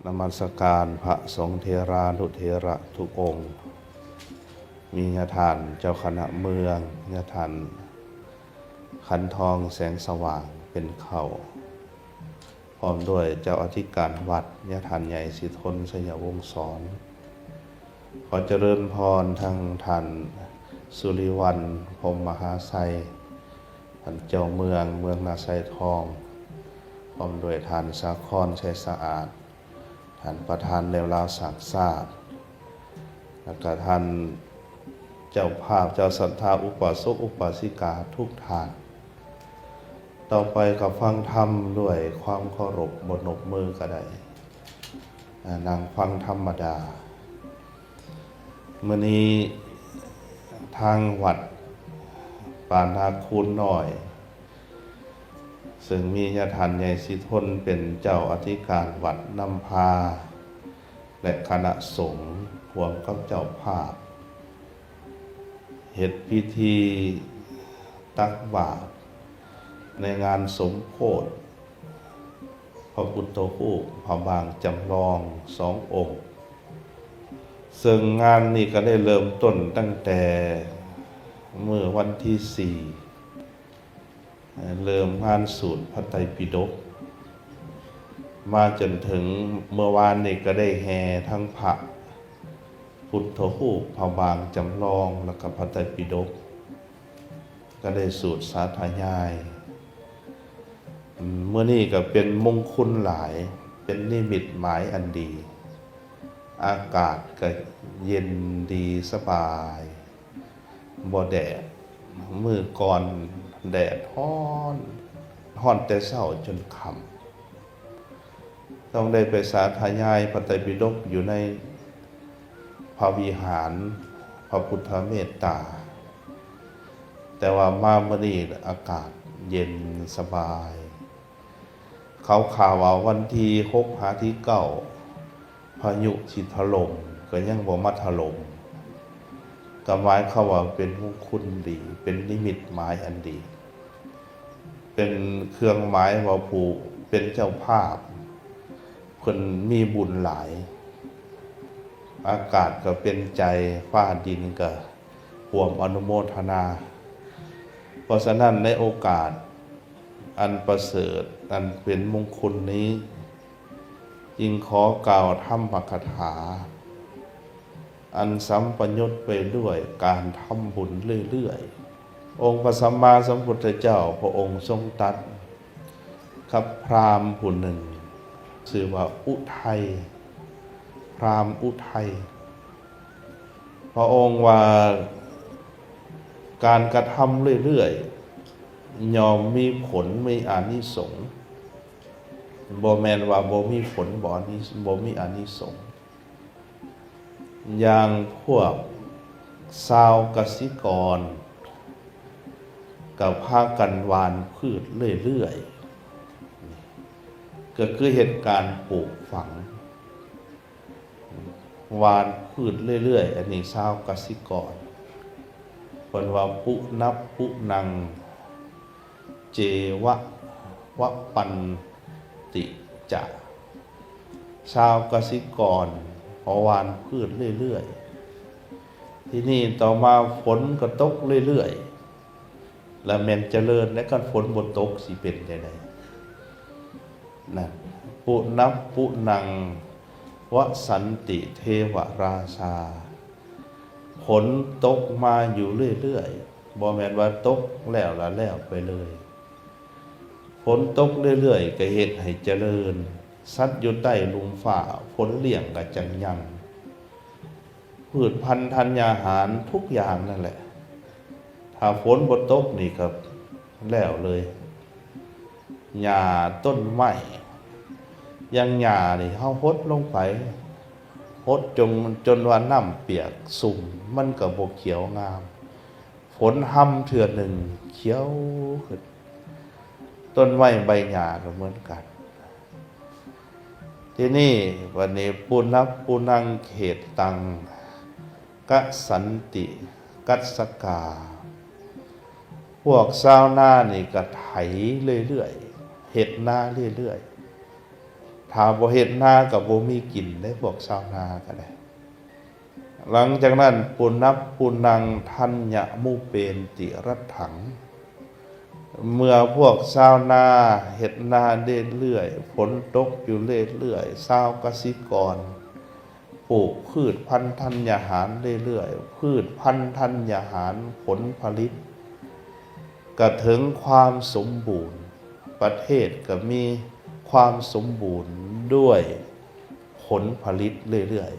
ນະມັດສະການພະສົງເຖລານຸເຖລະທຸກອົງ, ມີຍາທ່ານເຈົ້າຄະນະເມືອງ, ຍາທ່ານຂັນທອງແສງສະຫວ່າງເປັນເຂົ້າ, ພ້ອມດ້ວຍເຈົ້າອະທິການວັດ, ຍາທ່ານໃຫຍ່ສີທົນໄຊຍະວົງສອນ. ຂໍຈະເລີນພອນທັງທ່ານສຸລິວັນ ພົມມະຫາໄຊ, ທ່ານເຈົ້າເມືອງ ເມືອງນາໄຊທອງ, ພ້ອມດ້ວຍທ່ານສາຄອນ ໄຊສະອາດ, ທ່ານປະທານແນວລາວສ້າງຊາດ, ແລ້ວກະທ່ານເຈົ້າພາບ ເຈົ້າສັດທາ ອຸປາສົກ ອຸປາສິກາທຸກທ່ານ. ຕໍ່ໄປກໍຟັງທຳດ້ວຍຄວາມເຄົາລົບ, ບໍ່ນົບມືກໍໄດ້, ອາ, ນັ່ງຟັງທຳມະດາ. ມື້ນີ້ທາງວັດປ່ານາຄູນນ້ອຍ ເຊິ່ງມີຍາທ່ານໃຫຍ່ສີທົນເປັນເຈົ້າອະທິການວັດນຳພາ ແລະ ຄະນະສົງຮ່ວມກັບເຈົ້າພາບ ເຮັດພິທີຕັກບາດໃນງານສົມໂພດ ພະພຸດທະຮູບພະບາງຈຳລອງສອງອົງ, ເຊິ່ງງານນີ້ກໍໄດ້ເລີ່ມຕົ້ນຕັ້ງແຕ່ມື້ວັນທີສີ່ ເລີ່ມງານສູດພະໄຕປິດົກ ມາຈົນເຖິງເມື່ອວານນີ້ກໍໄດ້ແຫ່ທັງພະພຸດທະຮູບພະບາງຈຳລອງ ແລ້ວກໍພະໄຕປິດົກ ກໍໄດ້ສູດສາທະຍາຍ. ອືມ ມື້ນີ້ກໍເປັນມົງຄຸນຫຼາຍ, ເປັນນິມິດໝາຍອັນດີ, ອາກາດກໍເຢັນດີສະບາຍ, ບໍ່ແດດ, ມື້ກ່ອນແດດຮ້ອນ, ຮ້ອນແຕ່ເຊົ້າຈົນຄ່ຳ. ຕ້ອງໄດ້ໄປສາທະຍາຍພະໄຕປິດົກຢູ່ໃນພະວິຫານພະພຸດທະເມດຕາ, ແຕ່ວ່າມາມື້ນີ້ອາກາດເຢັນສະບາຍ. ເຂົາຂ່າວວ່າວັນທີຫົກຫາທີເກົ້າ ພາຍຸຊິຖະຫຼົ່ມ, ກໍຍັງບໍ່ມາຖະຫຼົ່ມ, ກໍໝາຍຄວາມວ່າເປັນມຸງຄຸນດີ, ເປັນນິມິດໝາຍອັນດີ, ເປັນເຄື່ອງໝາຍວ່າຜູ້ເປັນເຈົ້າພາບ ເພິ່ນມີບຸນຫຼາຍ, ອາກາດກໍເປັນໃຈ, ຟ້າດິນກໍຮ່ວມອະນຸໂມທະນາ. ເພາະສະນັ້ນ ໃນໂອກາດອັນປະເສີດ ອັນເປັນມຸງຄຸນນີ້, ຈຶ່ງຂໍກ່າວທຳມະກະຖາ ອັນສຳປະຍຸດໄປດ້ວຍການທຳບຸນເລື້ອຍໆ. ອົງພະສຳມາສຳພຸດທະເຈົ້າພະອົງຊົງຕັດກັບພຣາມຜູ້ໜຶ່ງ ຊື່ວ່າອຸໄທ, ພຣາມອຸໄທ. ພະອົງວ່າ ການກະທຳເລື້ອຍໆ ຍ່ອມມີຜົນ ມີອານິສົງ, ບໍ່ແມ່ນວ່າບໍ່ມີຜົນ ບໍ່ອານິ, ບໍ່ມີອານິສົງ. ຢ່າງພວກຊາວກະສິກອນກໍພາກັນຫວ່ານພືດເລື້ອຍໆ, ກໍຄືເຮັດການປູກຝັງ, ຫວ່ານພືດເລື້ອຍໆ. ອັນນີ້ຊາວກະສິກອນ ເພິ່ນວ່າ ປຸນະປຸນັງ ເຈວະ ວະປັນຕິຈະ, ຊາວກະສິກອນກໍຫວ່ານພືດເລື້ອຍໆ. ທີນີ້ຕໍ່ມາຝົນກໍຕົກເລື້ອຍໆ ລະແມ່ນຈະເລີນ, ແລະ ຄັນຝົນບໍ່ຕົກຊິເປັນຈັ່ງໃດ? ນັ້ນ, ປຸນະປຸນັງ ວະສັນຕິເທວະລາຊາ, ຝົນຕົກມາຢູ່ເລື້ອຍໆ, ບໍ່ແມ່ນວ່າຕົກແລ້ວລະແລ້ວໄປເລີຍ. ຝົນຕົກເລື້ອຍໆ ກໍເຮັດໃຫ້ຈະເລີນ, ສັດຢູ່ໃຕ້ລຸ່ມຟ້າ ຝົນລ້ຽງກໍຈັ່ງຍັງ, ພືດພັນທັນຍາຫານທຸກຢ່າງນັ້ນແຫຼະ, ຖ້າຝົນບໍ່ຕົກນີ້ກໍແລ້ວເລີຍ. ຫຍ້າຕົ້ນໄມ້ ຢ່າງຫຍ້ານີ້ ເຮົາຫົດລົງໄປ, ຫົດຈົນ, ຈົນວ່ານ້ຳປຽກຊຸ່ມ, ມັນກໍບໍ່ຂຽວງາມ. ຝົນຮຳເທື່ອໜຶ່ງ ຂຽວຂຶ້ນ. ຕົ້ນໄມ້ໃບຫຍ້າກໍເໝືອນກັນ. ທີນີ້ ບັດນີ້ ປຸນະປຸນັງເຂດຕັງ ກະສັນຕິ ກັດສະກາ, ພວກຊາວນານີ້ກໍໄຖເລື້ອຍໆ, ເຮັດນາເລື້ອຍ ຖ້າບໍ່ເຮັດນາກໍບໍ່ມີກິນເດ້ ພວກຊາວນາກໍໄດ້. ຫຼັງຈາກນັ້ນ ປຸນະປຸນະງ ທັນຍະມຸເປນຕິລັດຖັງ ເມື່ອພວກຊາວນາເຮັດນາເລື້ອຍໆ ຝົນຕົກຢູ່ເລື້ອຍໆ ຊາວກະສິກອນ ປູກພືດພັນທັນຍາຫານເລື້ອຍໆ ພືດພັນທັນຍາຫານ ຜົນຜະລິດກະເຖິງຄວາມສົມບູນ, ປະເທດກະມີຄວາມສົມບູນດ້ວຍຜົນຜະລິດເລື້ອຍໆ.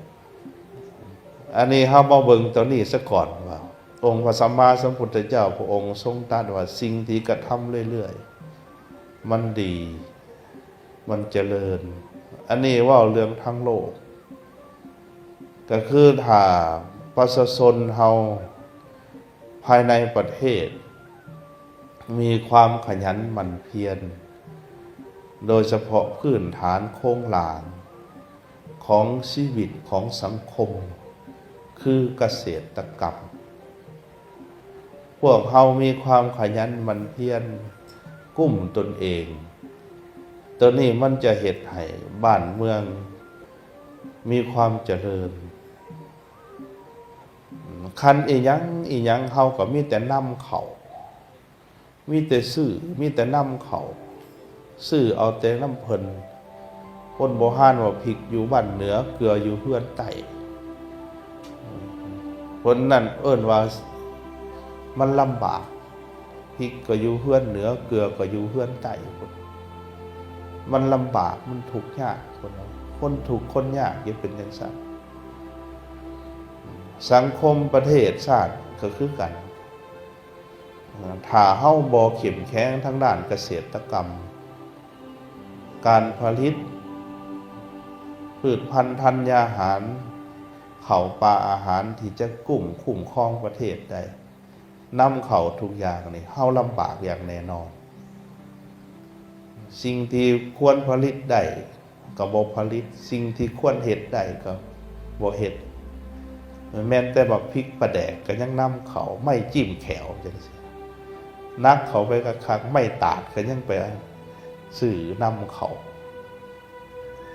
ອັນນີ້ເຮົາມາເບິ່ງຕົວນີ້ສາກ່ອນວ່າ ອົງພະສຳມາສຳພຸດທະເຈົ້າພະອົງຊົງຕັດວ່າ ສິ່ງທີ່ກະທຳເລື້ອຍໆ ມັນດີ ມັນຈະເລີນ. ອັນນີ້ເວົ້າເລື່ອງທາງໂລກ ກໍຄືຖ້າປະຊາຊົນເຮົາພາຍໃນປະເທດມີຄວາມຂະຫຍັນໝັ່ນພຽນ ໂດຍສະເພາະພື້ນຖານໂຄງລ່າງຂອງຊີວິດຂອງສັງຄົມ ຄືກະເສດຕະກຳ. ພວກເຮົາມີຄວາມຂະຫຍັນໝັ່ນພຽນ ກຸ້ມຕົນເອງ, ໂຕນີ້ມັນຈະເຮັດໃຫ້ບ້ານເມືອງມີຄວາມຈະເລີນ. ຄັນອີ່ຫຍັງອີ່ຫຍັງ ເຮົາກໍມີແຕ່ນຳເຂົ້າ ມີແຕ່ຊື້ ມີແຕ່ນຳເຂົ້າ ຊື້ເອົາແຕ່ນຳເພິ່ນ. ຄົນໂບຮານວ່າ ພິກຢູ່ບ້ານເໜືອ ເກືອຢູ່ເຮືອນໃຕ້. ເພິ່ນນັ້ນເອີ້ນວ່າມັນລຳບາກ, ພິກກໍຢູ່ເຮືອນເໜືອ ເກືອກໍຢູ່ເຮືອນໃຕ້ພຸ້ນ. ມັນລຳບາກ ມັນທຸກຍາກ ຄົນເຮົາ ຄົນທຸກຄົນຍາກຈະເປັນຈັ່ງຊັ້ນ. ສັງຄົມປະເທດຊາດກໍຄືກັນ. ຖ້າເຮົາບໍ່ເຂັ້ມແຂງທາງດ້ານກະເສດຕະກຳ, ການຜະລິດພືດພັນທັນຍາຫານ, ເຂົ້າປາອາຫານທີ່ຈະກຸ້ມຄຸ້ມຄອງປະເທດໄດ້, ນຳເຂົ້າທຸກຢ່າງນີ້ ເຮົາລຳບາກຢ່າງແນ່ນອນ. ສິ່ງທີ່ຄວນຜະລິດໄດ້ ກໍບໍ່ຜະລິດ, ສິ່ງທີ່ຄວນເຮັດໄດ້ກໍບໍ່ເຮັດ. ແມ່ນແຕ່ບັກພິກປາແດກກໍຍັງນຳເຂົ້າ, ໄມ້ຈິ້ມແຂ້ວຈັ່ງຊີ້ ໜັກເຂົ້າໄປຄັກໆ, ໄມ້ຕາດກໍຍັງໄປຊື້ນຳເຂົ້າ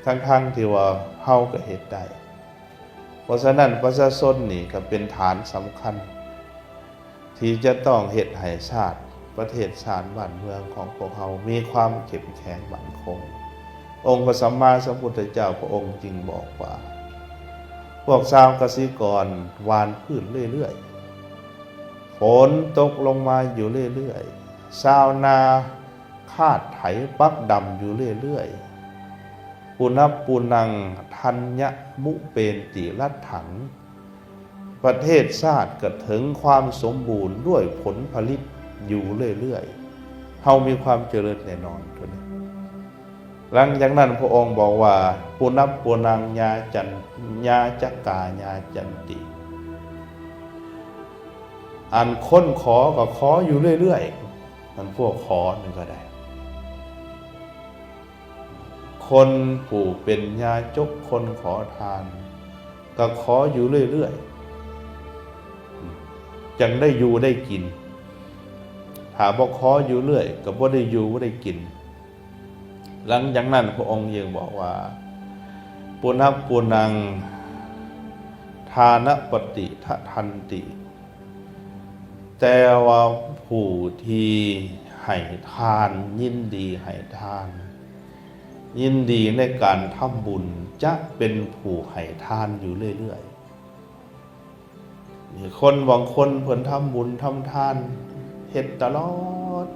ທັງໆທີ່ວ່າເຮົາກໍເຮັດໄດ້. ເພາະສະນັ້ນ ປະຊາຊົນນີ້ກໍເປັນຖານສຳຄັນ ທີ່ຈະຕ້ອງເຮັດໃຫ້ຊາດ ປະເທດຊາດ ບ້ານເມືອງຂອງພວກເຮົາມີຄວາມເຂັ້ມແຂງໝັ້ນຄົງ. ອົງພະສຳມາສຳພຸດທະເຈົ້າພະອົງຈຶ່ງບອກວ່າ ພວກຊາວກະສິກອນຫວ່ານພືດເລື້ອຍໆ, ຝົນຕົກລົງມາຢູ່ເລື້ອຍໆ, ຊາວນາຄາດໄຖປັກດຳຢູ່ເລື້ອຍໆ, ປຸນະປຸນະງ ທັນຍະມຸເປນຕິລັດຖັງ ປະເທດຊາດກະເຖິງຄວາມສົມບູນດ້ວຍຜົນຜະລິດຢູ່ເລື້ອຍໆ. ເຮົາມີຄວາມຈະເລີນແນ່ນອນຕົວນີ້. ຫຼັງຈາກນັ້ນພະອົງບອກວ່າ ປຸນະປຸນະງ ຍາຈັນ ຍາຈະກາຍາຈັນຕິ ອັນຄົນຂໍກໍຂໍຢູ່ເລື້ອຍໆ, ມັນພວກຂໍນັ້ນກໍໄດ້. ຄົນຜູ້ເປັນຍາຈົກ ຄົນຂໍທານ ກໍຂໍຢູ່ເລື້ອຍໆ ຈັ່ງໄດ້ຢູ່ໄດ້ກິນ. ຖ້າບໍ່ຂໍຢູ່ເລື້ອຍ ກໍບໍ່ໄດ້ຢູ່ບໍ່ໄດ້ກິນ. ຫຼັງຈາກນັ້ນພະອົງຈຶ່ງບອກວ່າ ປຸນະປຸນະງ ທານະປະຕິທະທັນຕິ ແຕ່ວ່າຜູ້ທີ່ໃຫ້ທານ ຍິນດີໃຫ້ທານ ຍິນດີໃນການທຳບຸນ ຈະເປັນຜູ້ໃຫ້ທານຢູ່ເລື້ອຍໆ. ມີຄົນບາງຄົນເພິ່ນທຳບຸນທຳທານ ເຮັດຕະຫຼອດ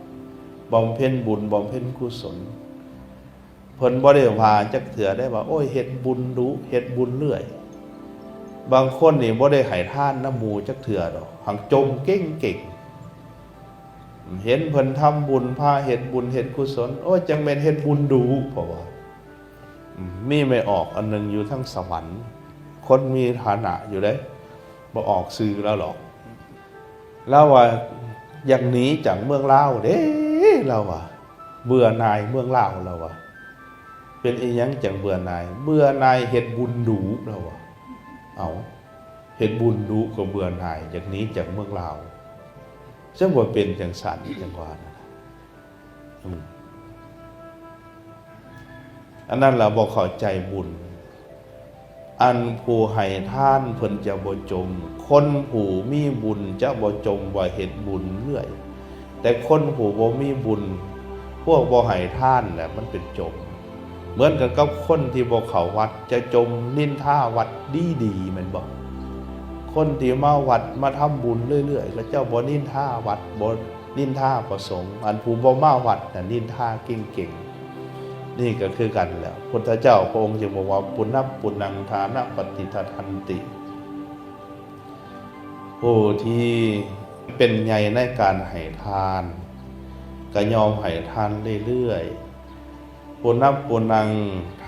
ບຳເພັນບຸນ ບຳເພັນກຸສົນ. ເພິ່ນບໍ່ໄດ້ວ່າຈັກເທື່ອໄດ້ວ່າ ໂອ້ຍ ເຮັດບຸນດຸ ເຮັດບຸນເລື້ອຍ. ບາງຄົນນີ້ບໍ່ໄດ້ໃຫ້ທານນຳໝູ່ຈັກເທື່ອດອກ ຫັງຈົ່ມເກັ່ງໆ. ເຫັນເພິ່ນທຳບຸນ ພາເຮັດບຸນເຮັດກຸສົນ ໂອ້ຍ ຈັ່ງແມ່ນເຮັດບຸນດຸ ເພາະວ່າ ອືມ ມີແມ່ອອກອັນໜຶ່ງຢູ່ທາງສະຫວັນ ຄົນມີຖານະຢູ່ເດ້ ບໍ່ອອກຊື່ລາວດອກ. ລາວວ່າຢາກໜີຈາກເມືອງລາວເດ້ ລາວວ່າ ເບື່ອໜ່າຍເມືອງລາວ ລາວວ່າ. ເປັນອີ່ຫຍັງຈັ່ງເບື່ອໜ່າຍ? ເບື່ອໜ່າຍເຮັດບຸນດຸ ລາວວ່າ. ເອົ້າ ເຮັດບຸນດຸກໍເບື່ອໜ່າຍ ຢາກໜີຈາກເມືອງລາວ. ຈັ່ງວ່າເປັນຈັ່ງຊັ້ນ ຈັ່ງວ່ານັ້ນ. ອືມ. ອັນນັ້ນລະບໍ່ເຂົ້າໃຈບຸນ. ອັນຜູ້ໃຫ້ທານເພິ່ນຈະບໍ່ຈົ່ມ, ຄົນຜູ້ມີບຸນຈະບໍ່ຈົ່ມວ່າເຮັດບຸນເລື້ອຍ, ແຕ່ຄົນຜູ້ບໍ່ມີບຸນ, ພວກບໍ່ໃຫ້ທານແຫຼະມັນເປັນຈົ່ມ. ເໝືອນກັນກັບຄົນທີ່ບໍ່ເຂົ້າວັດ ຈະຈົ່ມນິນທາວັດດີໆ ແມ່ນບໍ່? ຄົນທີ່ມາວັດມາທຳບຸນເລື້ອຍໆ ເຂົາເຈົ້າບໍ່ນິນທາວັດ ບໍ່ ນິນທາພະສົງ, ອັນຜູ້ບໍ່ມາວັດນະນິນທາເກັ່ງໆ. ນີ້ກໍຄືກັນແຫຼະ, ພຸດທະເຈົ້າພະອົງຈຶ່ງບອກວ່າ ປຸນະປຸນະທານະປະຕິດຖະທັນຕິ. ຜູ້ທີ່ເປັນໃຫຍ່ໃນການໃຫ້ທານ ກໍຍ່ອມໃຫ້ທານເລື້ອຍໆ. ປຸນະປຸນະ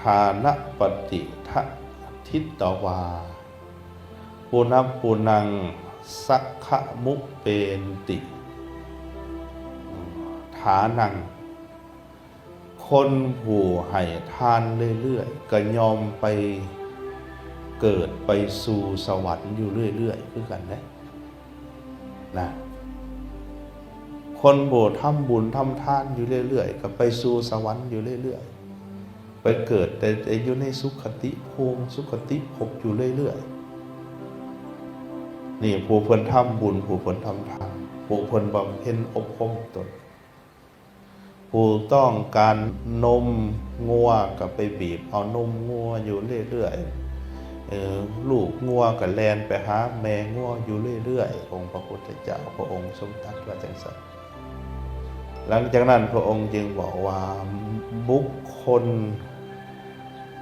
ທານະປະຕິດຖະທິດຕະວາ ປຸນະປຸນະສັກຂະມຸເປນຕິ ຖານັງ. ຄົນຜູ້ໃຫ້ທານເລື້ອຍໆ ກໍຍ່ອມໄປເກີດໄປສູ່ສະຫວັນຢູ່ເລື້ອຍໆ ຄືກັນເດ້ນະ. ຄົນຜູ້ທຳບຸນທຳທານຢູ່ເລື້ອຍໆ ກໍໄປສູ່ສະຫວັນຢູ່ເລື້ອຍໆ. ໄປເກີດແຕ່ ແຕ່ຢູ່ໃນສຸຄະຕິພູມ ສຸຄະຕິພົບຢູ່ເລື້ອຍໆ. ນີ້ຜູ້ເພິ່ນທຳບຸນ ຜູ້ເພິ່ນທຳທານ ຜູ້ເພິ່ນບຳເພັນອົບຮົມຕົນ. ຜູ້ຕ້ອງການນົມງົວກໍໄປບີບເອົານົມງົວຢູ່ເລື້ອຍໆ. ເອີ ລູກງົວກໍແລ່ນໄປຫາແມ່ງົວຢູ່ເລື້ອຍໆ. ອົງພະພຸດທະເຈົ້າພະອົງຊົງຕັດວ່າຈັ່ງຊັ້ນ. ຫຼັງຈາກນັ້ນພະອົງຈຶ່ງບອກວ່າ ບຸກຄົນ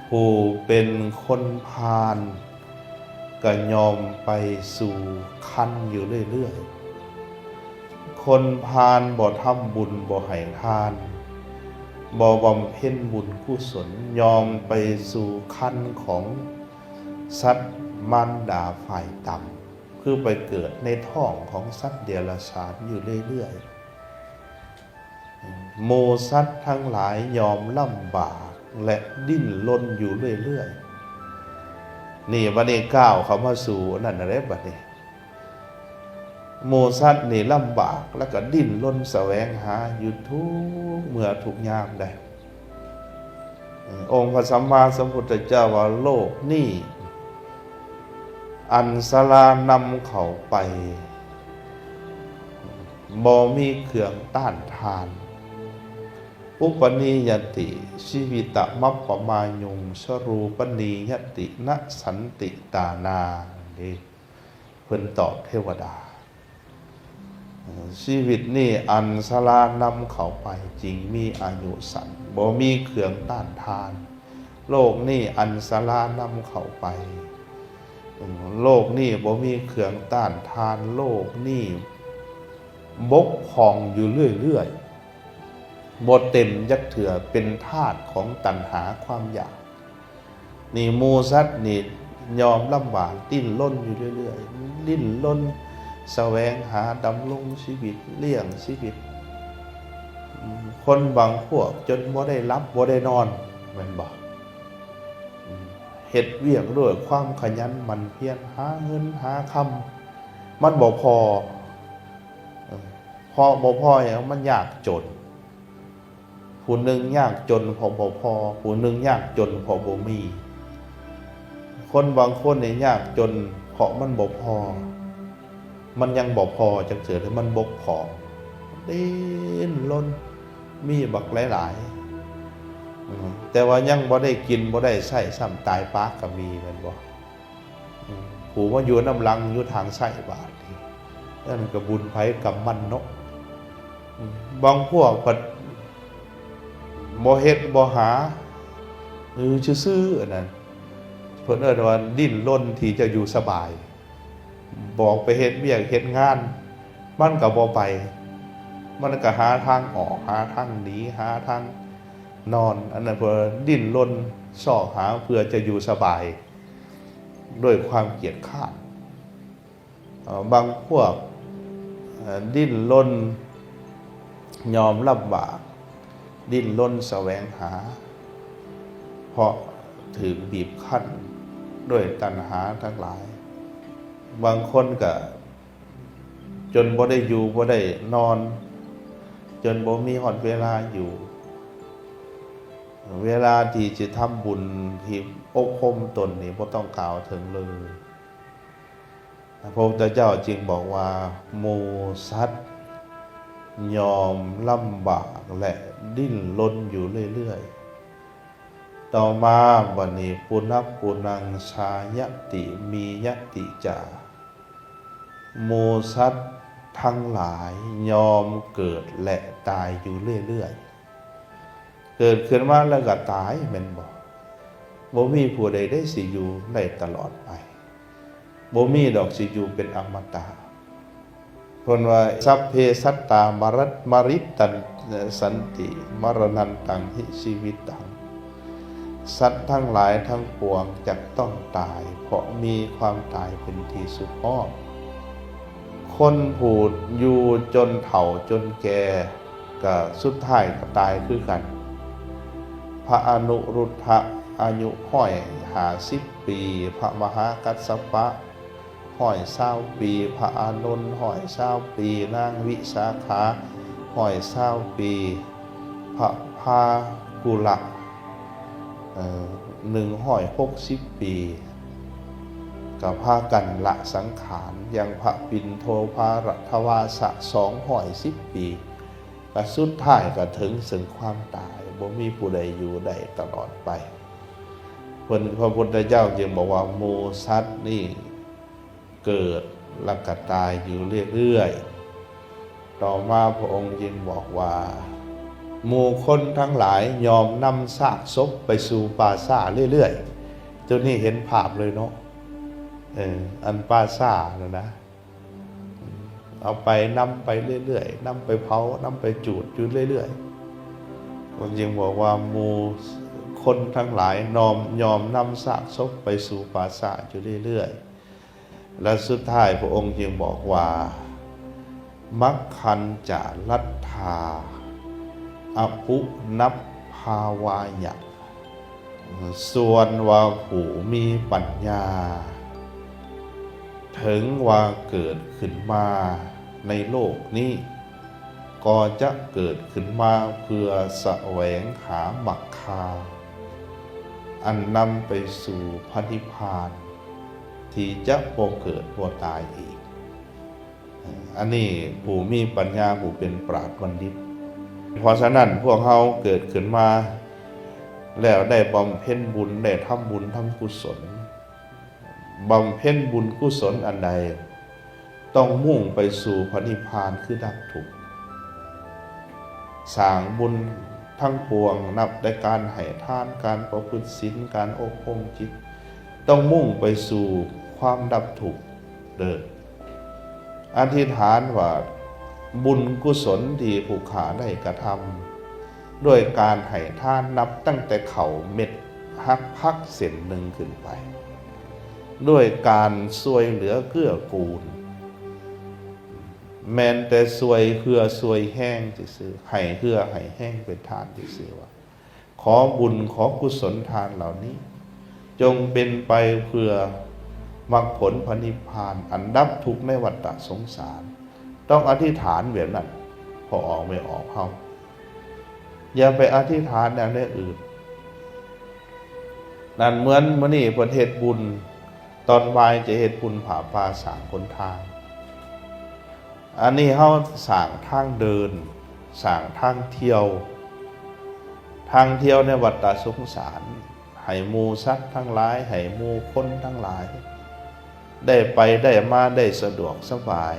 ຜູ້ເປັນຄົນພານກໍຍ່ອມໄປສູ່ຄັນຢູ່ເລື້ອຍໆ. ຄົນພານບໍ່ທຳບຸນ ບໍ່ໃຫ້ທານ ບໍ່ບຳເພັນບຸນກຸສົນ ຍ່ອມໄປສູ່ຄັນຂອງສັດມານດາຝ່າຍຕ່ຳ. ຄືໄປເກີດໃນທ້ອງຂອງສັດເດຍລະສານຢູ່ເລື້ອຍໆ. ໝູ່ສັດທັງຫຼາຍຍ່ອມລຳບາກ ແລະ ດີ້ນລົນຢູ່ເລື້ອຍໆ. ນີ້ບັດນີ້ກ້າວເຂົ້າມາສູ່ອັນນັ້ນແຫຼະບັດນີ້. ໝູ່ສັດນີ້ລຳບາກ ແລ້ວກໍດີ້ນລົນສະແຫວງຫາຢູ່ທຸກເມື່ອທຸກຍາມໃດ. ອົງພະສຳມາສຳພຸດທະເຈົ້າວ່າ ໂລກນີ້ອັນສະລານຳເຂົ້າໄປ ບໍ່ມີເຄື່ອງຕ້ານທານ. ປຸປະນີຍະຕິ ຊີວິຕະມັບປະມາຍຸງ ສະລູປະນີຍະຕິ ນະສັນຕິຕານາ. ເດ້ ເພິ່ນຕອບເທວະດາ. ເອີ ຊີວິດນີ້ອັນສະລານຳເຂົ້າໄປ ຈຶ່ງມີອາຍຸສັ້ນ ບໍ່ມີເຄື່ອງຕ້ານທານ. ໂລກນີ້ອັນສະລານຳເຂົ້າໄປ ເອີ ໂລກນີ້ບໍ່ມີເຄື່ອງຕ້ານທານ. ໂລກນີ້ບົກຜ່ອງຢູ່ເລື້ອຍໆ ບໍ່ເຕັມຈັກເທື່ອ ເປັນທາດຂອງຕັນຫາຄວາມຢາກ. ນີ້ໝູ່ສັດນີ້ຍອມລຳບາກ ດີ້ນລົນຢູ່ເລື້ອຍໆ ດີ້ນລົນສະແຫວງຫາດຳລົງຊີວິດ ລ້ຽງຊີວິດ. ຄົນບາງພວກຈົນບໍ່ໄດ້ຫຼັບບໍ່ໄດ້ນອນ ແມ່ນບໍ່? ເຮັດວຽກດ້ວຍຄວາມຂະຫຍັນໝັ່ນພຽນ ຫາເງິນຫາຄຳ ມັນບໍ່ພໍ. ເພາະບໍ່ພໍຫຍັງ? ມັນຍາກຈົນ. ຜູ້ໜຶ່ງຍາກຈົນເພາະບໍ່ພໍ, ຜູ້ໜຶ່ງຍາກຈົນເພາະບໍ່ມີ. ຄົນບາງຄົນນີ້ຍາກຈົນເພາະມັນບໍ່ພໍ, ມັນຍັງບໍ່ພໍຈັກເທື່ອເລີຍ, ມັນບົກຜ່ອງ, ດີ້ນລົນ, ມີບັກຫຼາຍໆ, ອືມ ແຕ່ວ່າຍັງບໍ່ໄດ້ກິນ ບໍ່ໄດ້ໃຊ້ຊ້ຳ, ຕາຍປາກກໍມີ, ແມ່ນບໍ່? ອືມ ຜູ້ມາຢູ່ນຳຫຼັງຢູ່ທາງຊ້າຍບາດນີ້ ນັ້ນກໍບຸນໃຜກຳມັນເນາະ. ອືມ ບາງພວກພັດບໍ່ເຮັດບໍ່ຫາ ຢູ່ຊື່ໆ ອັນນັ້ນ ເພິ່ນເອີ້ນວ່າດີ້ນລົນທີ່ຈະຢູ່ສະບາຍ, ບອກໄປເຮັດວຽກເຮັດງານ ມັນກໍບໍ່ໄປ, ມັນກໍຫາທາງອອກ, ຫາທາງໜີ, ຫາທາງນອນ, ອັນນັ້ນເພິ່ນດີ້ນລົນຊອກຫາເພື່ອຈະຢູ່ສະບາຍ. ດ້ວຍຄວາມກຽດຄ້ານ. ເອີ ບາງພວກ ເອີ ດີ້ນລົນຍອມລຳບາກ, ດີ້ນລົນສະແຫວງຫາ ເພາະຖືກບີບຄັ້ນດ້ວຍຕັນຫາທັງຫຼາຍ. ບາງຄົນກະຈົນບໍ່ໄດ້ຢູ່ບໍ່ໄດ້ນອນ, ຈົນບໍ່ມີຮອດເວລາຢູ່. ເວລາທີ່ຊິທຳບຸນທີ່ອົບຮົມຕົນນີ້ບໍ່ຕ້ອງກ່າວເຖິງເລີຍ. ພະພຸດທະເຈົ້າຈຶ່ງບອກວ່າ ໝູ່ສັດຍອມລຳບາກ ແລະ ດີ້ນລົນຢູ່ເລື້ອຍໆ. ຕໍ່ມາບັດນີ້ ປຸນະປຸນັງຊາຍະຕິ ມີຍະຕິຈາ ໝູ່ສັດທັງຫຼາຍຍອມເກີດ ແລະ ຕາຍຢູ່ເລື້ອຍໆ. ເກີດຂຶ້ນມາແລ້ວກໍຕາຍແມ່ນບໍ່? ບໍ່ມີຜູ້ໃດເດ້ຊິຢູ່ໄດ້ຕະຫຼອດໄປ. ບໍ່ມີດອກຊິຢູ່ເປັນອະມະຕະ. ເພິ່ນວ່າ ສັບເພສັດຕາ ມະຣັດ ມະຣິຕັນ ສັນຕິ ມະຣະນັນຕັງ ຫິ ຊີວິຕັງ. ສັດທັງຫຼາຍທັງປວງຈັກຕ້ອງຕາຍ ເພາະມີຄວາມຕາຍເປັນທີ່ສຸດຮອດ. ຄົນຜູ້ຢູ່ຈົນເຖົ້າຈົນແກ່ ກະສຸດທ້າຍກະຕາຍຄືກັນ. ພະອະນຸລຸດທະອາຍຸຮ້ອຍຫ້າສິບປີ, ພະມະຫາກັດສະປະຮ້ອຍຊາວປີ, ພະອານົນຮ້ອຍຊາວປີ, ນາງວິສາຂາຮ້ອຍຊາວປີ, ພະພາກຸລະ ເອີ ໜຶ່ງຮ້ອຍຫົກສິບປີ ກໍພາກັນລະສັງຂານ, ຢ່າງພະປິນໂທພາລະທະວາສະສອງຮ້ອຍສິບປີ ກໍສຸດທ້າຍກໍເຖິງເຊິ່ງຄວາມຕາຍ, ບໍ່ມີຜູ້ໃດຢູ່ໄດ້ຕະຫຼອດໄປ. ເພິ່ນ ພະພຸດທະເຈົ້າຈຶ່ງບອກວ່າ ໝູ່ສັດນີ້ເກີດແລ້ວກໍຕາຍຢູ່ເລື້ອຍໆ. ຕໍ່ມາພະອົງຈຶ່ງບອກວ່າ ໝູ່ຄົນທັງຫຼາຍຍອມນຳຊາກສົບໄປສູ່ປ່າຊ້າເລື້ອຍໆ. ໂຕນີ້ເຫັນພາບເລີຍເນາະ, ເອີ ອັນປ່າຊ້ານັ້ນນະ ເອົາໄປ ນຳໄປເລື້ອຍໆ, ນຳໄປເຜົາ, ນຳໄປຈູດຢູ່ເລື້ອຍໆ. ເພິ່ນຈຶ່ງບອກວ່າ ໝູ່ຄົນທັງຫຼາຍນອມ ຍອມນຳຊາກສົບໄປສູ່ປ່າຊ້າຢູ່ເລື້ອຍໆ. ແລະ ສຸດທ້າຍພະອົງຈຶ່ງບອກວ່າ ມັກຂັນຈາລັດຖາ ອະປຸນະພາວາຍະ. ສ່ວນວ່າຜູ້ມີປັນຍາ ເຖິງວ່າເກີດຂຶ້ນມາໃນໂລກນີ້ ກໍຈະເກີດຂຶ້ນມາເພື່ອສະແຫວງຫາມັກຄາ ອັນນຳໄປສູ່ພະນິບພານ ທີ່ຈະບໍ່ເກີດບໍ່ຕາຍອີກ. ອັນນີ້ຜູ້ມີປັນຍາ ຜູ້ເປັນປາດບັນດິດ. ເພາະສະນັ້ນ ພວກເຮົາເກີດຂຶ້ນມາແລ້ວ ໄດ້ບຳເພັນບຸນ ໄດ້ທຳບຸນທຳກຸສົນ, ບຳເພັນບຸນກຸສົນອັນໃດ ຕ້ອງມຸ່ງໄປສູ່ພະນິບພານ ຄືດັບທຸກ. ສ້າງບຸນທັງປວງ ນັບແຕ່ການໃຫ້ທານ, ການປະພຶດສິນ, ການອົບຮົມຈິດ, ຕ້ອງມຸ່ງໄປສູ່ຄວາມດັບທຸກເດີ. ອະທິຖານວ່າ ບຸນກຸສົນທີ່ຜູ້ຂ້າໄດ້ກະທຳ ດ້ວຍການໃຫ້ທານ ນັບຕັ້ງແຕ່ເຂົ້າເມັດຫັກຜັກເສັ້ນໜຶ່ງຂຶ້ນໄປ, ດ້ວຍການຊ່ວຍເຫຼືອເກື້ອກູນ, ແມ່ນແຕ່ຊ່ວຍເຫື່ອຊ່ວຍແຮງຊື່ໆ, ໃຫ້ເຫື່ອໃຫ້ແຮງເປັນທານຊື່ໆ ວ່າ ຂໍບຸນ ຂໍກຸສົນທານເຫຼົ່ານີ້ ຈົ່ງເປັນໄປເພື່ອມັກຜົນພະນິບພານ ອັນດັບທຸກໃນວັດຕະສົງສານ. ຕ້ອງອະທິຖານແບບນັ້ນ ພໍ່ອອກແມ່ອອກເຮົາ. ຢ່າໄປອະທິຖານແນວອື່ນ. ນັ້ນເໝືອນມື້ນີ້ເພິ່ນເຮັດບຸນ, ຕອນບ່າຍຈະເຮັດບຸນຜ້າປ່າ ສ້າງຫົນທາງ. ອັນນີ້ເຮົາສ້າງທາງເດີນ, ສ້າງທາງທ່ຽວ, ທາງທ່ຽວໃນວັດຕະສົງສານ, ໃຫ້ໝູ່ສັດທັງຫຼາຍ, ໃຫ້ໝູ່ຄົນທັງຫຼາຍ ໄດ້ໄປໄດ້ມາໄດ້ສະດວກສະບາຍ.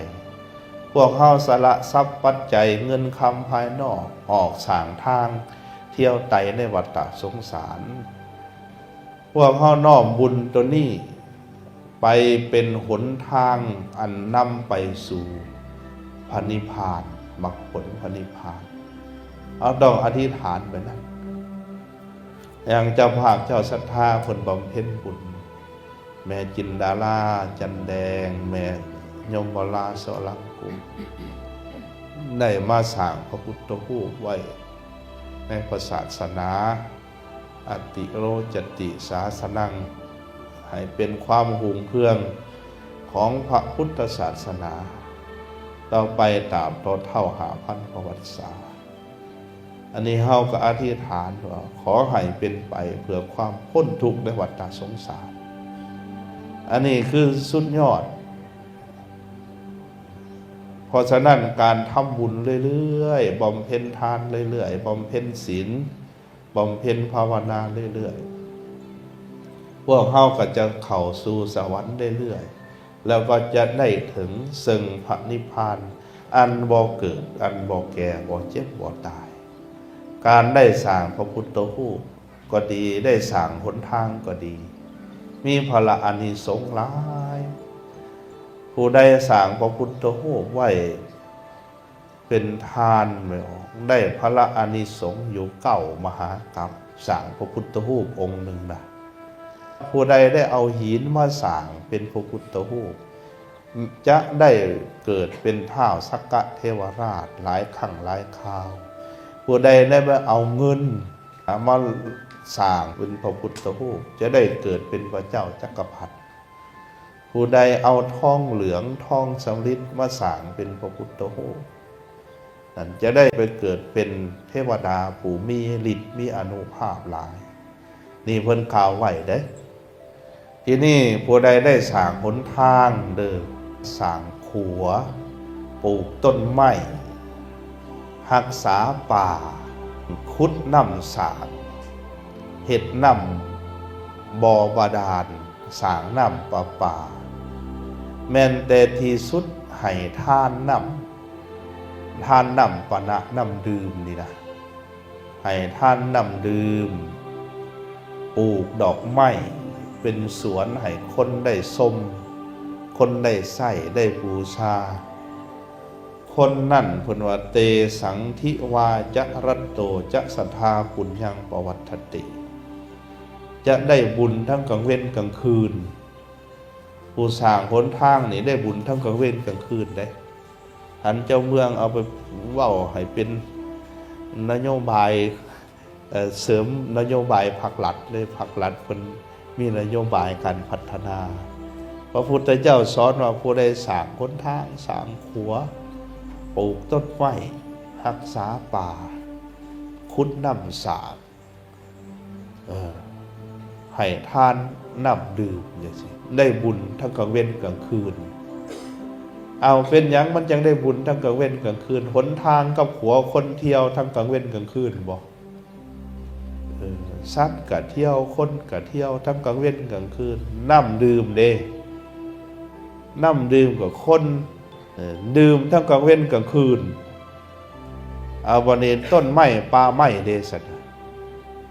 ພວກເຮົາສະຫຼະຊັບປັດໄຈເງິນຄຳພາຍນອກ ອອກສ້າງທາງທ່ຽວໄຕໃນວັດຕະສົງສານ. ພວກເຮົານ້ອມບຸນໂຕນີ້ໄປເປັນຫົນທາງອັນນຳໄປສູ່ພະນິບພານ, ມັກຜົນພະນິບພານ. ເຮົາຕ້ອງອະທິຖານໄປນັ້ນ. ຢ່າງເຈົ້າພາບເຈົ້າສັດທາເພິ່ນບຳເພັນບຸນ, ແມ່ຈິນດາລາ ຈັນແດງ, ແມ່ຍົມມະລາ ສະລັງກຸມ ໄດ້ມາສ້າງພະພຸດທະຮູບໄວ້ໃນພະສາສະໜາ, ອະຕິໂລຈະຕິສາສະນັງ, ໃຫ້ເປັນຄວາມຮຸ່ງເຮືອງຂອງພະພຸດທະສາສະໜາ ຕໍ່ໄປຕາບຕໍ່ເທົ່າຫ້າພັນກວ່າວັດສາ. ອັນນີ້ເຮົາກໍອະທິຖານວ່າ ຂໍໃຫ້ເປັນໄປເພື່ອຄວາມພົ້ນທຸກໃນວັດຕະສົງສານ. ອັນນີ້ຄືສຸດຍອດ. ເພາະສະນັ້ນ ການທຳບຸນເລື້ອຍໆ, ບຳເພັນທານເລື້ອຍໆ, ບຳເພັນສິນ, ບຳເພັນພາວະນາເລື້ອຍໆ, ພວກເຮົາກໍຈະເຂົ້າສູ່ສະຫວັນເລື້ອຍໆ ແລ້ວກໍຈະໄດ້ເຖິງເຊິ່ງພະນິບພານ ອັນບໍ່ເກີດ, ອັນບໍ່ແກ່, ບໍ່ເຈັບ, ບໍ່ຕາຍ. ການໄດ້ສ້າງພະພຸດທະຮູບກໍດີ, ໄດ້ສ້າງຫົນທາງກໍດີ, ມີພະລະອານິສົງຫຼາຍ. ຜູ້ໃດສ້າງພະພຸດທະຮູບໄວ້ ເປັນທານ ແມ່ນບໍ່? ໄດ້ພະລະອານິສົງຢູ່ເກົ້າມະຫາກັບ ສ້າງພະພຸດທະຮູບອົງໜຶ່ງນະ. ຜູ້ໃດໄດ້ເອົາຫີນມາສ້າງເປັນພະພຸດທະຮູບ ຈະໄດ້ເກີດເປັນທ້າວສັກກະເທວະລາດຫຼາຍຄັ້ງຫຼາຍຄາວ. ຜູ້ໃດໄດ້ມາເອົາເງິນມາສ້າງເປັນພະພຸດທະຮູບ ຈະໄດ້ເກີດເປັນພະເຈົ້າຈັກກະພັດ. ຜູ້ໃດເອົາທອງເຫຼືອງ ທອງສຳລິດມາສ້າງເປັນພະພຸດທະຮູບ ນັ້ນຈະໄດ້ໄປເກີດເປັນເທວະດາຜູ້ມີລິດມີອານຸພາບຫຼາຍ. ນີ້ເພິ່ນກ່າວໄວ້ເດ້. ທີນີ້ຜູ້ໃດໄດ້ສ້າງຫົນທາງເດີ້ ສ້າງຂົວ, ປູກຕົ້ນໄມ້, ຮັກສາປ່າ, ຂຸດນ້ຳສາດ, ເຮັດນ້ຳບໍ່ບາດານ, ສ້າງນ້ຳປະປາ, ແມ່ນແຕ່ທີ່ສຸດໃຫ້ທານນ້ຳ, ທານນ້ຳປານະ ນ້ຳດື່ມນີ້ນະ, ໃຫ້ທານນ້ຳດື່ມ, ປູກດອກໄມ້ເປັນສວນໃຫ້ຄົນໄດ້ຊົມ, ຄົນໄດ້ໃຊ້, ໄດ້ບູຊາ. ຄົນນັ້ນເພິ່ນວ່າ ເຕສັງທິວາຈະຣັດໂຕຈະສັດທາປຸນຍັງປະວັດຖະຕິ ຈະໄດ້ບຸນທັງກາງເວັນກາງຄືນ. ຜູ້ສ້າງຫົນທາງນີ້ໄດ້ບຸນທັງກາງເວັນກາງຄືນເດ້. ທ່ານເຈົ້າເມືອງເອົາໄປເວົ້າໃຫ້ເປັນນະໂຍບາຍ ເອີ ເສີມນະໂຍບາຍພັກລັດເດ້. ພັກລັດເພິ່ນມີນະໂຍບາຍການພັດທະນາ. ພະພຸດທະເຈົ້າສອນວ່າ ຜູ້ໃດສ້າງຫົນທາງ, ສ້າງຂົວ, ປູກຕົ້ນໄມ້, ຮັກສາປ່າ, ຂຸດນ້ຳສາດ, ເອີ ໃຫ້ທານນ້ຳດື່ມຈັ່ງຊີ້ ໄດ້ບຸນທັງກາງເວັນກາງຄືນ. ເອົາ ເປັນຫຍັງມັນຈັ່ງໄດ້ບຸນທັງກາງເວັນກາງຄືນ? ຫົນທາງກັບຂົວຄົນທ່ຽວທັງກາງເວັນກາງຄືນບໍ? ເອີ ສັດກະທ່ຽວ, ຄົນກະທ່ຽວທັງກາງເວັນກາງຄືນ. ນ້ຳດື່ມເດ້? ນ້ຳດື່ມກໍຄົນ ເອີ ດື່ມທັງກາງເວັນກາງຄືນ. ເອົາ ບາດນີ້ຕົ້ນໄມ້ປ່າໄມ້ເດ້ຊັ້ນ?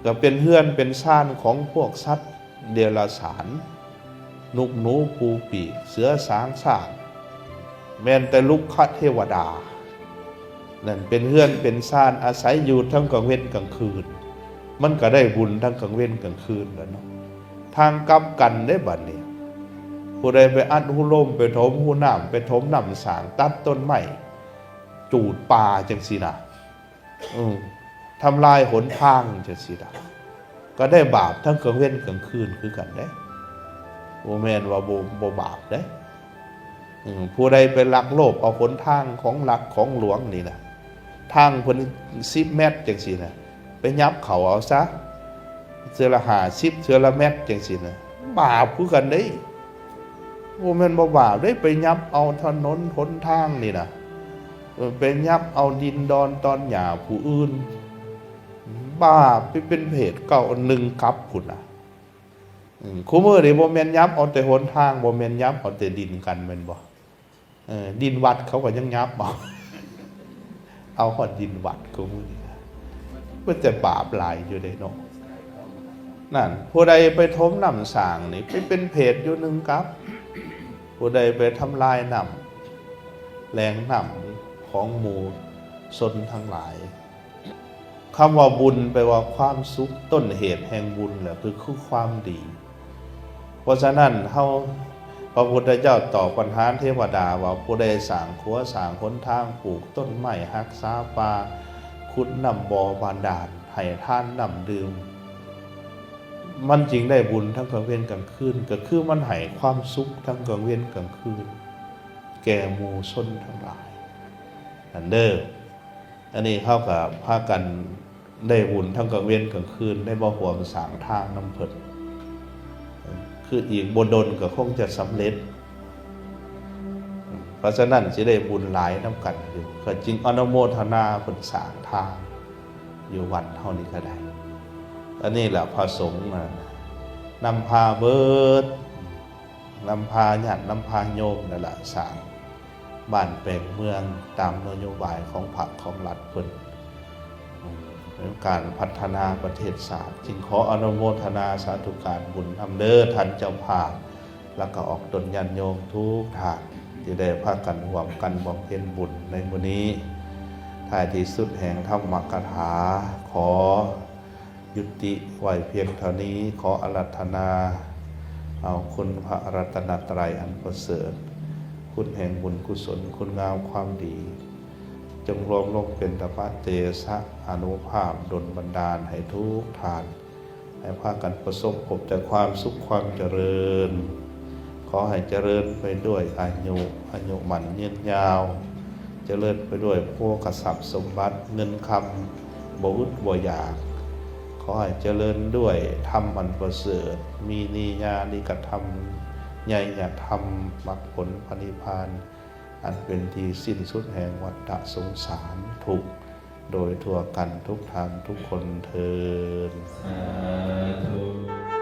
ກໍເປັນເຮືອນເປັນຊານຂອງພວກສັດເດຍລະສານ, ນົກໜູ, ປູ, ປີກ, ເສືອ, ສາງ, ຊ້າງ, ແມ່ນແຕ່ລຸກຂະເທວະດາ. ນັ້ນເປັນເຮືອນເປັນຊານອາໄສຢູ່ທັງກາງເວັນກາງຄືນ, ມັນກໍໄດ້ບຸນທັງກາງເວັນກາງຄືນແລ້ວເນາະ. ທາງກັບກັນເດ້ບາດນີ້, ຜູ້ໃດໄປອັດຮູລົມ, ໄປຖົມຮູນ້ຳ, ໄປຖົມນ້ຳສ້າງ, ຕັດຕົ້ນໄມ້, ຈູດປ່າຈັ່ງຊີ້ນະ, ເອີ ທຳລາຍຫົນທາງຈັ່ງຊີ້ນະ, ກໍໄດ້ບາບທັງກາງເວັນກາງຄືນຄືກັນເດ້. ບໍ່ແມ່ນວ່າບໍ່ ບໍ່ບາບເດ້. ເອີ ຜູ້ໃດໄປລັກໂລບເອົາຫົນທາງຂອງລັດຂອງຫຼວງນີ້ນະ, ທາງເພິ່ນສິບແມັດຈັ່ງຊີ້ນະ, ໄປຫຍັບເຂົ້າເອົາຊະ ເທື່ອລະຫ້າສິບ ເທື່ອລະແມັດຈັ່ງຊີ້ນະ, ບາບຄືກັນເດ້. ບໍ່ແມ່ນບໍ່ບາບເດ້, ໄປຫຍັບເອົາຖະໜົນຫົນທາງນີ້ນະ, ເອີ ໄປຫຍັບເອົາດິນດອນຕອນຫຍ້າຜູ້ອື່ນ, ບາບໄປເປັນເພດເກົ້າໜຶ່ງກັບພຸ້ນນະ. ອືມ ຄູ່ມື້ນີ້ບໍ່ແມ່ນຫຍັບເອົາແຕ່ຫົນທາງ, ບໍ່ແມ່ນຫຍັບເອົາແຕ່ດິນກັນແມ່ນບໍ່? ເອີ ດິນວັດເຂົາກໍຍັງຫຍັບເອົາ, ເອົາຮອດດິນວັດຄູ່ມື້ນີ້, ເປັນແຕ່ບາບຫຼາຍຢູ່ເດ້ເນາະ. ນັ້ນ ຜູ້ໃດໄປຖົມນ້ຳສ້າງນີ້ ໄປເປັນເພດຢູ່ໜຶ່ງກັບ, ຜູ້ໃດໄປທຳລາຍນ້ຳ ແຫຼ່ງນ້ຳຂອງໝູ່ຊົນທັງຫຼາຍ. ຄຳວ່າບຸນແປວ່າຄວາມສຸກ, ຕົ້ນເຫດແຫ່ງບຸນແຫຼະ ຄື ຄືຄວາມດີ. ເພາະສະນັ້ນ ເຮົາ ພະພຸດທະເຈົ້າຕອບບັນຫາເທວະດາວ່າ ຜູ້ໃດສ້າງຂົວ, ສ້າງຫົນທາງ, ປູກຕົ້ນໄມ້, ຮັກສາປ່າ, ຂຸດນ້ຳບໍ່ບາດານ, ໃຫ້ທານນ້ຳດື່ມ, ມັນຈຶ່ງໄດ້ບຸນທັງກາງເວັນກາງຄືນ, ກໍຄືມັນໃຫ້ຄວາມສຸກທັງກາງເວັນກາງຄືນ ແກ່ໝູ່ຊົນທັງຫຼາຍນັ້ນເດີ້. ອັນນີ້ເຮົາກໍພາກັນ ໄດ້ບຸນທັງກາງເວັນກາງຄືນ ໄດ້ມາຮ່ວມສ້າງທາງນຳເພິ່ນ ຄືອີກບໍ່ດົນກໍຄົງຈະສຳເລັດ. ເພາະສະນັ້ນ ຊິໄດ້ບຸນຫຼາຍນຳກັນຢູ່ ກໍຈຶ່ງອະນຸໂມທະນາເພິ່ນສ້າງທາງຢູ່ວັດເຮົານີ້ກໍໄດ້. ອັນນີ້ລະພະສົງນະ ນຳພາເບີດ ນຳພາຍາດ ນຳພາໂຍມນັ້ນລະ ສ້າງບ້ານແປງເມືອງຕາມນະໂຍບາຍຂອງພັກຂອງລັດເພິ່ນ ເປັນການພັດທະນາປະເທດຊາດ. ຈຶ່ງຂໍອະນຸໂມທະນາສາທຸການບຸນນຳເດີທ່ານເຈົ້າພາບ ແລ້ວກໍອອກຕົນຍາດໂຍມທຸກທ່ານ ທີ່ໄດ້ພາກັນຮ່ວມກັນບຳເພັນບຸນໃນມື້ນີ້. ທ້າຍທີ່ສຸດແຫ່ງທຳມະກະຖາ ຂໍ ຍຸຕິໄວ້ພຽງເທົ່ານີ້. ຂໍອາລາທະນາເອົາຄຸນພະລັດຕະນະໄຕອັນປະເສີດ, ຄຸນແຫ່ງບຸນກຸສົນ, ຄຸນງາມຄວາມດີ, ຈົ່ງລວມລົງເປັນຕະປະເຕຊະອານຸພາບ ດົນບັນດານໃຫ້ທຸກທ່ານ ໃຫ້ພາກັນປະສົບພົບແຕ່ຄວາມສຸກຄວາມຈະເລີນ. ຂໍໃຫ້ຈະເລີນໄປດ້ວຍອາຍຸ ອາຍຸໝັ້ນຍືນຍາວ, ຈະເລີນໄປດ້ວຍໂພຄະຊັບສົມບັດ ເງິນຄຳບໍ່ອຶດບໍ່ຢາກ. ຂໍໃຫ້ຈະເລີນດ້ວຍທຳອັນປະເສີດ, ມີນິຍານິກະທຳ, ໄຍຍະທຳ, ມັກຜົນພະນິບພານ ອັນເປັນທີ່ສິ້ນສຸດແຫ່ງວັດຕະສົງສານທຸກ ໂດຍທົ່ວກັນທຸກທ່ານທຸກຄົນເທີ້ນ. ສາທຸ.